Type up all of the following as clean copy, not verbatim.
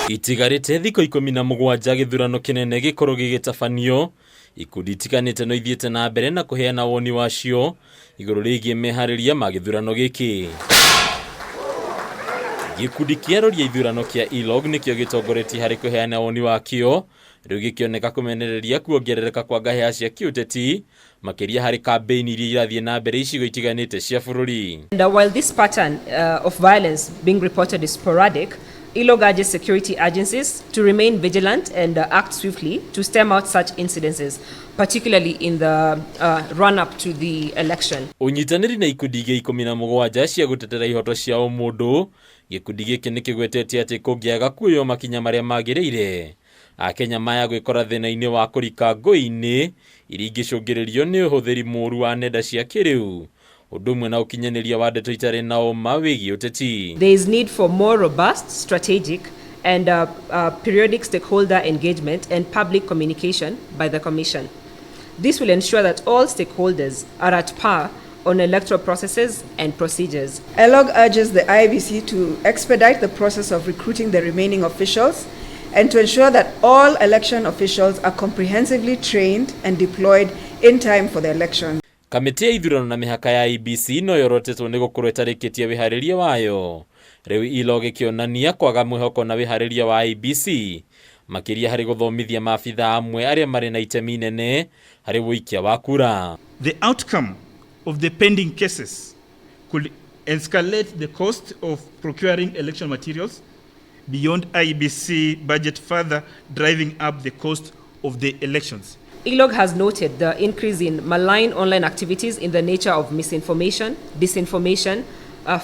Itigarĩte thikũ 17 gĩthurano kĩnene gĩkorwo gĩgĩtabanio, ikundi itiganĩte no ithiĩte na mbere na kũheana woni wacio igũrũ rĩgiĩ meharĩria ma gĩthurano gĩkĩ. Gĩkundi kĩa arori a ithurano kĩa ILOG nĩkĩo gĩtongoretie harĩ kũheana woni wakĩo, rĩu gĩkĩoneka kũmenereria kuongerereka kwa ngahĩha cia kĩũteti makĩria harĩ kambĩini iria irathiĩ na mbere icigo itiganĩte cia bũrũri. And while this pattern of violence being reported is sporadic, ILOG urges security agencies to remain vigilant and act swiftly to stem out such incidences, particularly in the run-up to the election. Ũnyitanĩri na ikundi ingĩ 17 cia gũtetera ihoto cia ũmũndũ, gĩkundi gĩkĩ nĩ kĩgwetete atĩ kũngĩaga kuoywo makinya marĩa magĩrĩire, Akenya maya gwĩkora thĩna-inĩ wa kũrika ngũĩ-inĩ iria ingĩcũngĩrĩrio nĩ ũhũthĩri mũru wa nenda cia kĩrĩu, ũndũ ũmwe na ũkinyanĩria wa ndeto itarĩ na ũma wĩgiĩ ũteti. There is need for more robust, strategic and periodic stakeholder engagement and public communication by the Commission. This will ensure that all stakeholders are at par on electoral processes and procedures. ELOG urges the IEBC to expedite the process of recruiting the remaining officials and to ensure that all election officials are comprehensively trained and deployed in time for the election. Kamĩtĩ ya ithurano na mĩhaka ya IEBC no yorotetwo nĩ gũkorwo ĩtarĩkĩtie wĩharĩria wayo. Rĩu ILOG ĩkĩonania kwaga mwĩhoko na wĩharĩria wa IEBC makĩria harĩ gũthomithia maabitha amwe arĩa marĩ na itemi inene harĩ ũikia wa kura. The outcome of the pending cases could escalate the cost of procuring election materials beyond IEBC budget, further driving up the cost of the elections. ILOG has noted the increase in malign online activities in the nature of misinformation, disinformation,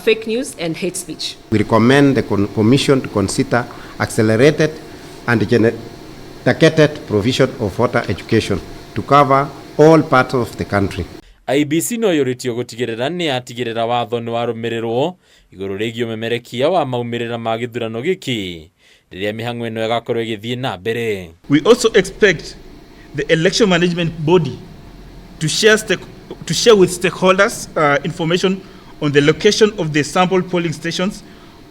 fake news, and hate speech. We recommend the Commission to consider accelerated and targeted provision of voter education to cover all parts of the country. IEBC no yũrĩtio gũtigĩrĩra nĩ yatigĩrĩra watho nĩ warũmĩrĩrwo igũrũ rĩgiĩ ũmemerekia wa maumĩrĩra ma gĩthurano gĩkĩ rĩrĩa mĩhang'o ĩno ĩgakorwo ĩgĩthiĩ na mbere. We also expect the election management body to share with stakeholders information on the location of the sample polling stations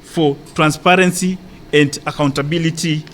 for transparency and accountability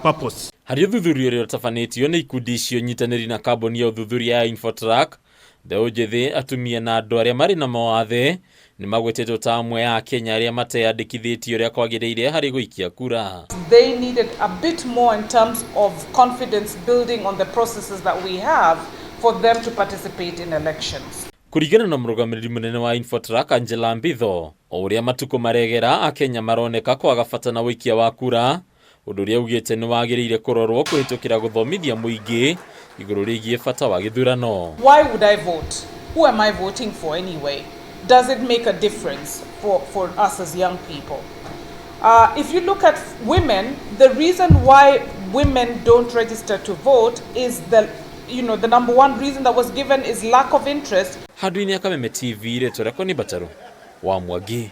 purpose. Harĩ ũthuthuria ũrĩa ũtabanĩtio nĩ ikundi icio nyitanĩri na kambuni ya ũthuthuria ya Infotrack, mbeũ njĩthĩ, atumia na andũ arĩa marĩ na mawathe nĩ magwetetwo ta amwe a Kenya arĩa mateyandĩkithĩtie ũrĩa kwagĩrĩire harĩ gũikia kura. They needed a bit more in terms of confidence building on the processes that we have for them to participate in elections. Kũringana na mũrũgamĩrĩri mũnene wa Infotrack Angela Mbitho, o ũrĩa matukũ maregera, Akenya maroneka kwaga bata na ũikia wa kura, ũndũ ũrĩa augĩte nĩ wagĩrĩire kũrorwo kũhĩtũkĩra gũthomithia mũingĩ igũrũ rĩgiĩ bata wa gĩthurano. Why would I vote? Who am I voting for anyway? Does it make a difference for us as young people? If you look at women, the reason why women don't register to vote is the number one reason that was given is lack of interest. Handũ-inĩ ya Kameme TV, rĩtwa rĩakwa nĩ Mbataro wa Mwangi.